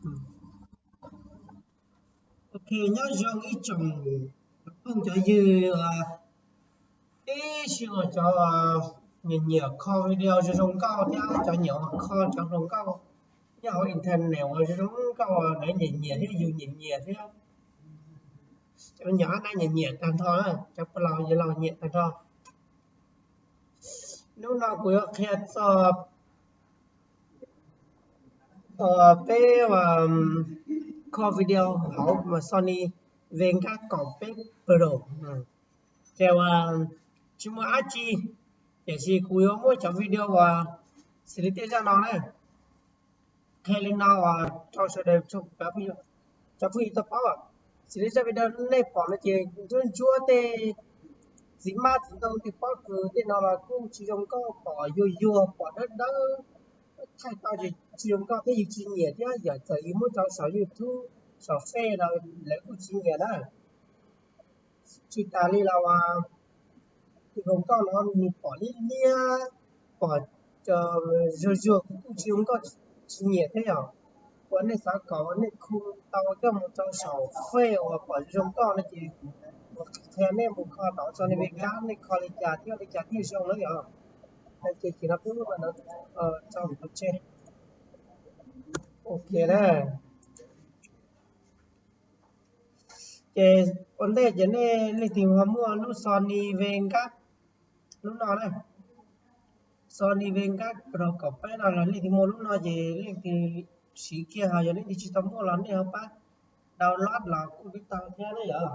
Ok, nyob zoo ib tsoom phooj cov ywg, tib si uas cov nyiam nyiam kho video zoo zoo nkauj thiab cov nyiam kho cov hluas nkauj nyob hauv internet uas zoo zoo nkauj, lawv nyiam nyiam thiab yus nyiam nyiam thiab. Cov nyiam nyiam nyiam tag nrho, cov pog laus yawg laus nyiam tag nrho. Hnub no kuv yuav qhia txog peb kho video hauv Sony Vegas kaum peb Pro. Ces uas tsis muaj dab tsi, tiam sis kuv yuav muab cov video uas xws li tej zaj no na, qhia li no uas rau sawv daws, cov phooj ywg tau paub. Xws li zaj video nej pom no ces ntsuab ntsuab tej txiv hmab txiv ntoo tej pob kws tej no los kuj tsis zoo nkauj, pom yuag yuag pom dawb dawb, thaij tau ces tsis zoo nkauj thiab yus tsis nyiam thiab. Yog txawm yus muab tso saum YouTube saum Face los lawv kuj tsis nyiam na. Tsis tas li los tus hluas nkauj no nws pom liab liab, pom zuag zuag kuj tsis zoo nkauj, tsis nyiam thiab yom. Uas nej xav kom uas nej khu tau coj mus rau saum Face uas pom zoo nkauj no ces kuv qhia nej mus kho tom Sony Vegas nej kho li cas thiab li cas thiaj zoo na yom. Ces chim no peb muab rau tso tseg. Ok na. Ces ua ntej ces nej leej twg ho muaj lub Sony Vegas lub no na, Sony Vegas Pro kaum peb no los leej twg muaj lub no ces leej twg siv kiag, ho yog leej twg tsis tau muaj los nej ho pab download los kuj tau thiab na yom.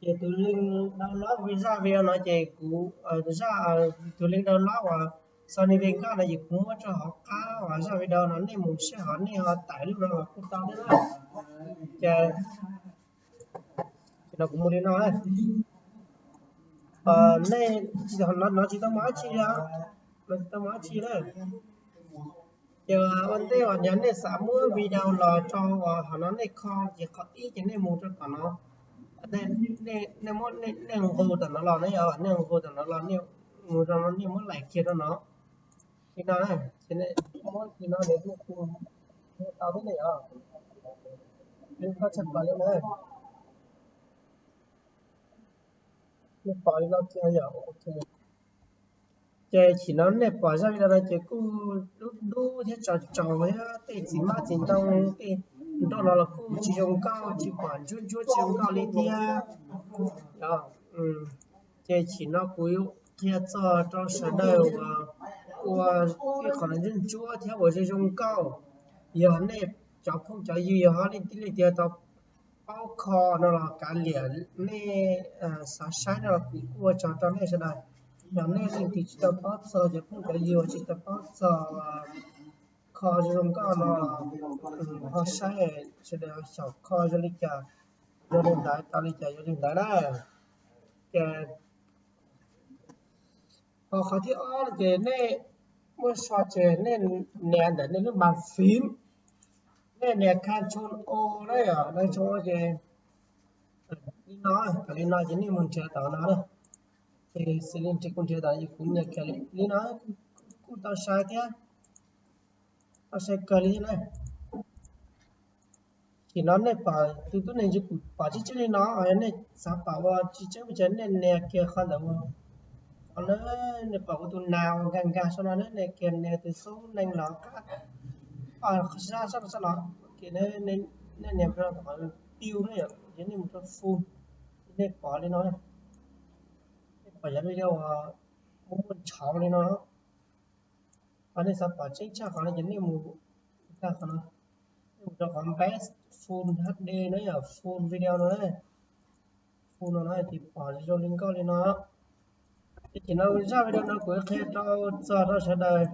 Ces tus link download zaj video no ces kuv, zaj, tus link download uas Sony Vegas no ces kuv muab rau hauv qab uas zaj video no, nej mus saib hov nej ho tải lub no los kuj tau thiab na. Ces no kuv mus li no, nej, no tsis tau muaj dab tsi li, no tsis tau muaj dab tsi na. Ces ua ntej uas yog nej xav muab video los rau uas hov no nej kho ces qhov ib ces nej mus rau tom no, nej muab, nej nqus tom no los na yom, nej nqus tom no los nej mus rau no nej muab laim kiag rau no. Li no na, ces nej muab li no nej kuj tau thiab na yom. Koj tshaj pom li na, nej pom li no kiag yom. Ces chim no nej pom zaj video no ces kuj dub dub thiab tsaus tsaus thiab tej txiv hmab txiv ntoo tej nroj no los kuj tsis zoo nkauj, tsis pom ntsuab ntsuab tsis zoo nkauj li thiab. Ces chim no kuv yuav qhia txog rau sawv daws uas ua tej qhov ntsuab ntsuab thiab uas zoo zoo nkauj. Yog nej cov phooj cov ywg yog ho leej twg leej twg tau paub kho no los kav liam, nej xav saib no los kuv kuj ua tsaug rau nej sawv daws. Yog nej leej twg tsis tau paub txog, cov phooj cov ywg tsis tau paub txog kho zoo zoo nkauj no los ho saib sawv daws xyaum kho zoo li cas, yuav li ntawd tau li cas yuav li ntawd na. Ces ho qhov thib ob no ces nej muab so ces nej nias ntawm nej lub bàn phím, nej nias Control O na yom, Control O ces li no, li no ces nej mus nrhiav tom no na. Ces xws li nrhiav, kuv nrhiav tom, kuv nias kiag li no kuj tau sai thiab, tau sai kawg li thiab na. Ces no nej pom tus tub neeg ntsis kuv pom tsib tsib li no, yog nej xav pom ua tsis tseeb pes tsawg nej nias kiag qhov ntawd, qhov na, nej pom kuv tus nas uas nkag nkag saum no na, nej kiag nias tus xub neeg los qab, qhov sab sab sab no, ces nej nias rau qhov piu na yom, ces nej mus rau full, nej pom li no, nej pom yog video uas muaj muaj ntshauv li no. Ho nej xav pom tseeb tshaj qhov no ces nej mus, nej mus rau qhov best full H D na yom, full video no na, full no na ces pom zoo li nkauj li no. Ces chim no zaj video no kuv qhia rau txog rau sawv daws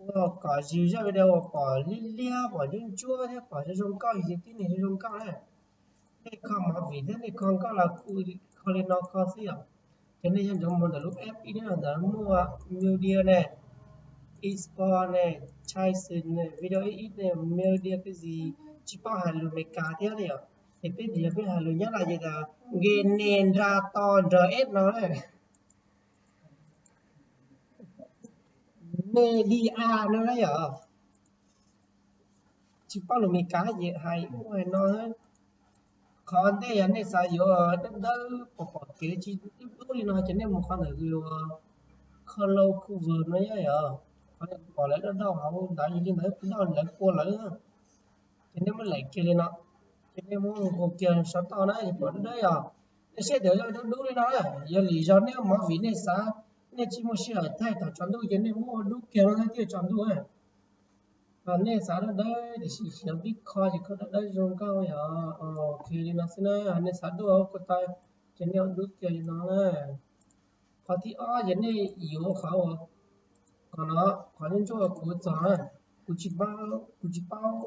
ua kom zis zaj video uas pom liab liab, pom ntsuab ntsuab thiab pom zoo zoo nkauj, yus tib neeg zoo zoo nkauj na. Nej kho movie thiab nej kho nkauj los kuj kho li no kho xwb yom. Ces nej yuav ntawd mus ntawm lub app ib, ntawd muaj media ne, export ne, choice ne, video edit ne, media cái gì, tsis paub hais lus Amelikas thiab ne yom. Ces peb yog peb hais lus Nyab Laj ces tias generator N R S no na. Media no na yom. tsis paub lus Meskas ces hais ua hais no. Qhov ntej yog nej xav yuav dawb dawb pom pom kev tsis dub dub li no ces nej mus qhov ntawm Color Curve no yog, qhov pom lawv dawb dawb hauv ntawd li ntawd dawb lawv pua lawm. Ces nej muab laim kiag li no, ces nej muab nqus kiag saum toj na es pom dawb dawb yog. Nej saib tias dawb dub li no, yog lwm zaus nej ua movie nej xav, nej tsis muaj sij hawm thaij thaum tsaus ntuj ces nej muab ua dub kiag no thiaj tsaus ntuj. Nej xav dawb dawb tiam sis xyov pib kho ces kho dawb dawb zoo nkauj yog. Ok li no xwb na, nej xav dub ua ko taw ces nej ua dub kiag li no na. Qhov thib ob ces nej yuav qhov, qhov no, qhov ntsuab ntsuab kuv txog, kuv tsis paub, kuv tsis paub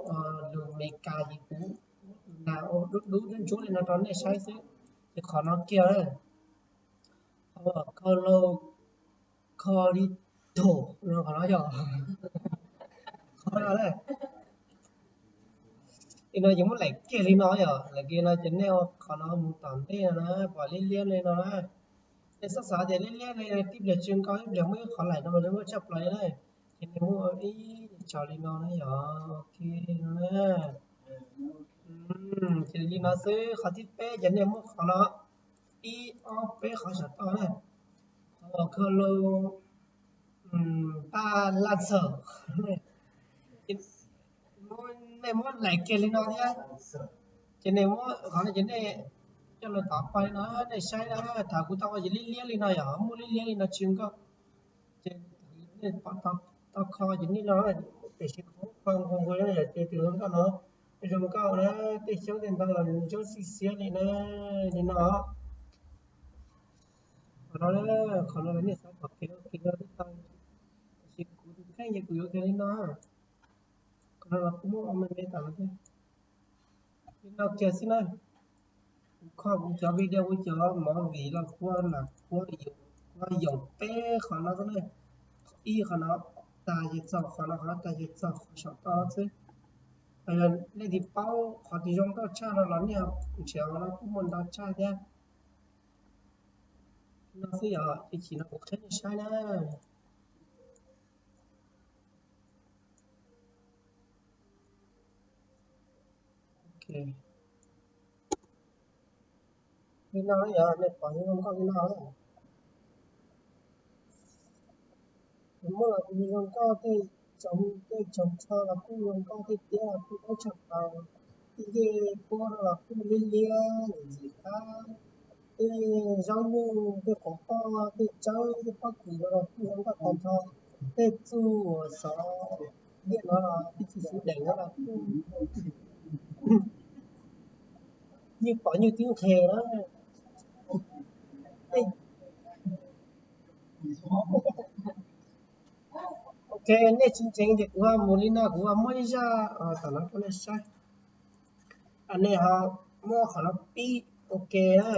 lus Meskas ces kuv ua tus nas ua dub dub ntsuab ntsuab li no rau nej saib xwb. Ces qhov no kiag, qhov Color Corridor no, qhov no yog, qhov no na, li no ces muab laim kiag li no yog, laim kiag no ces nej ua qhov no mus tom ntej no na, pom liab liab li no na. Nej xav xav tias liab liab li tib pliag tsis zoo nkauj, ib pliag muaj ib qhov laim no mas zoo nkauj tshaj plaws li na. Ces nej muab ib tso li no na yog, ok no na. Ces li no xwb, qhov thib peb ces nej muab qhov no, ib ob peb qhov saum toj na, qhov Color Balancer, nej muab laim kiag li no thiab. Ces nej muab qhov no ces nej coj los tov pais no, nej saib na, thaum kuv tau ua ces liab liab li no yog, muaj liab liab li no tsis zoo nkauj. Ces nej pom tau kho ces nej los, tiam sis kuv kho nqus nqus yog ces tus zoo nkauj no, zoo nkauj na, tej xyoob tej ntoo los ntsuab xiab xiab li na, li no. Qhov no, qhov no nej xav pom kev ua kev no twb tau, tiam sis kuv tus kheej ces kuv yuav kiag li no. Qhov no los kuv muab ua me me tas los thiab. Li no kiag xwb na. Kuv kho kuv cov video, kuv cov movie los kuv lam kuv yuav, kuv yuav peb qhov no xwb na. Ib qhov no tas ces txog qhov no, qhov no tas ces txog qhov saum toj no xwb. Nej twb paub qhov twg zoo nkauj tshaj no los nej nrhiav qhov no kuj muaj ntau tshaj thiab. No xwb yog ces chim no kuv qhia nej saib na. Ok. Li no yog nej pom zoo nkauj li no. Nws muaj los kuj zoo nkauj, tej tsoos, tej tsoos tsho los kuj zoo nkauj, tej tiab los kuj dawb tshaj plaws, tej ncej puab no los kuj liab liab ntxim qab, tej zaub nyuj, tej quav poj, tej tsawb, tej pob kws no los kuj zoo nkauj tag nrho, tej txuj uas xov diaj no los tej txuj xov dees no los kuj yeej pom yeej twb nqhis na. Ok, nej tsis ntseeg ces kuv ho mus li no, kuv ho muab ib zaj tom no rau nej saib. Nej ho muab qhov no pib, ok na.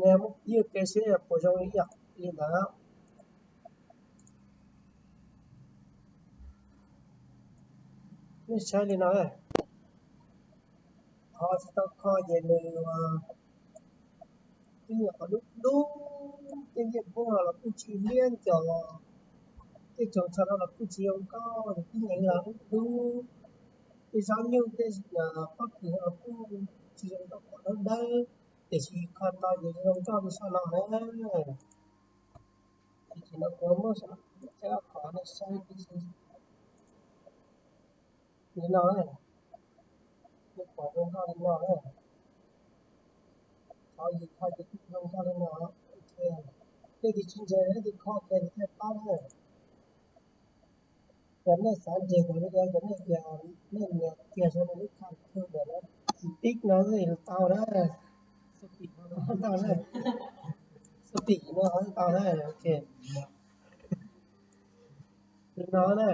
Nej muab pib ok seb puas zoo li ntawd. Nej saib li no, qhov tsis tau kho ces nws twb yog qhov dub dub, tej ncej puab no los kuj tsis liab nco, tej tsoos tsho no los kuj tsis zoo nkauj, nws tib neeg los dub dub, tej zaub nyuj tej pob kws no los kuj tsis zoo nkauj, pom dawb dawb, tiam sis kho tau ces zoo nkauj li zaj no na. Ces no kuv muab saib ob qhov nej saib tib si. Li no, nej pom zoo nkauj li no na. Qhov yus kho ces kuj zoo nkauj li no. Ok, nej tus tsis ntseeg nej tus kho kiag ces thiaj paub na. Yog nej xav ntseeg kuv li, yog nej tias nej nias kiag saum no lub kho ntawm no, tib no xwb tau na. Xu pim no tau na. Xu pim no tau na. Ok. Li no na.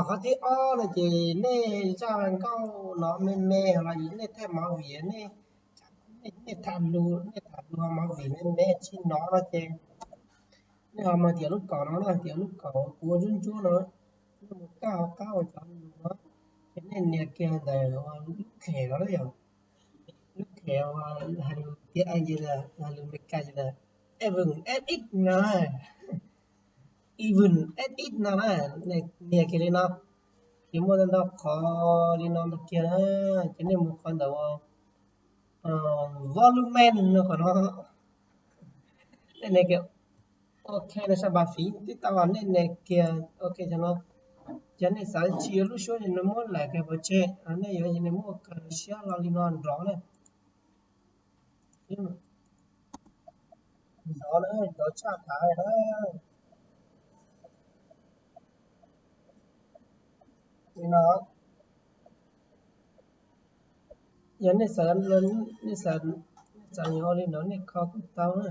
Qhov thib ob no ces nej zaj nkauj no me me los nej thaij movie, nej, nej tham lus, nej tham lus ho movie me me tsis hnov no ces nej ho mus tiav lub kaum no na, tiav lub kaum kuv ua ntsuab ntsuab no, nej mus kaj hauv qab uas cov lus no, ces nej nias kiag ntawm lub khem no na yom, lub khem uas hais lus tiav Amees ces, hais lus Meskas ces F X no. Even edit no na, nias kiag li no, ces muaj ntau qhov li no ntawm kiag na, ces nej mus qhov ntawm volume no, qhov no, nej nias kiag OK no sab npam fiv tib tau, nej nias kiag OK no. Yog nej xav tsis yuav lub suab no muab laim kiag pov tseg, nej yuav muab kaw siab lo li no nrov na. Nrov na, nrov tshaj thav na. Li no, yog nej xav, nej xav, nej xav yuav ua li no nej kho kuj tau na.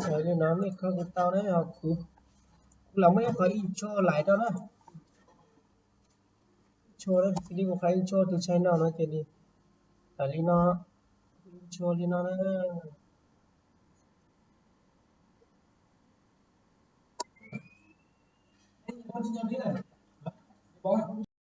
Xav li no nej kho kuj tau na, ho kuv, kuv lam muab ib qho intro laim rau na. Intro na, xws li kuv qhov intro tus channel no ces li, tawm li no, intro li no na.